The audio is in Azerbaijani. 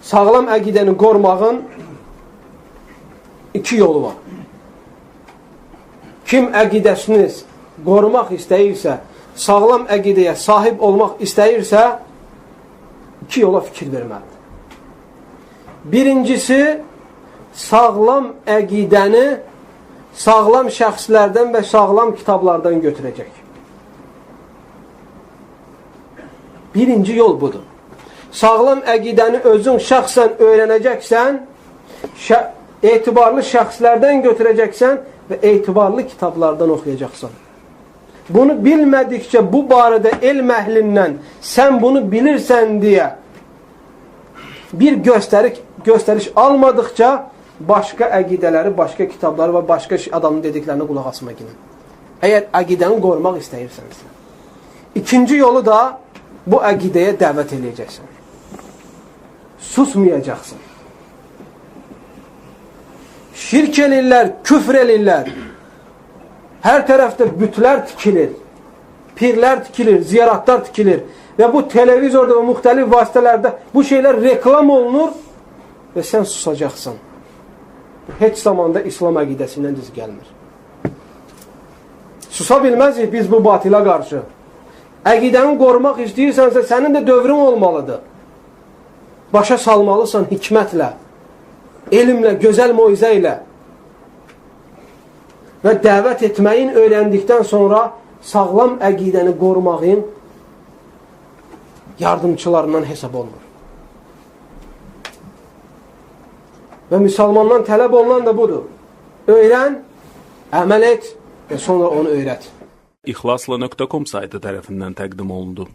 Sağlam əqidəni qorumağın iki yolu var. Kim əqidəsini qorumaq istəyirsə, sağlam əqidəyə sahib olmaq istəyirsə, iki yola fikir verməlidir. Birincisi, sağlam əqidəni sağlam şəxslərdən və sağlam kitablardan götürəcək. Birinci yol budur. Sağlam əqidəni özün şəxsən öyrənəcəksən, etibarlı şəxslərdən götürəcəksən və etibarlı kitablardan oxuyacaqsan. Bunu bilmədikcə bu barədə elm əhlindən sən bunu bilirsən deyə bir göstəriş almadıqca başqa əqidələri, başqa kitabları və başqa adamın dediklərinə qulaq asma günə. Əgər əqidəni qorumaq istəyirsənsə. İkinci yolu da bu əqidəyə dəvət eləyəcəksən. Susmayacaqsın. Şirk elirlər, küfr elirlər. Hər tərəfdə bütlər tikilir, pirlər tikilir, ziyaratlar tikilir. Və bu televizorda və müxtəlif vasitələrdə bu şeylər reklam olunur və sən susacaqsan. Heç zamanda İslam əqidəsindən düz gəlmir. Susa bilməzik biz bu batilə qarşı. Əqidəni qorumaq istəyirsənsə, sənin də dövrün olmalıdır. Başa salmalısan hikmətlə, elmlə, gözəl moizə ilə. Və dəvət etməyin öyrəndikdən sonra sağlam əqidəni qorumağın yardımçılarından hesab olunur. Və müsəlmandan tələb olunan da budur. Öyrən, əməl et və sonra onu öyrət. İhlasla.com saytı tərəfindən təqdim olundu.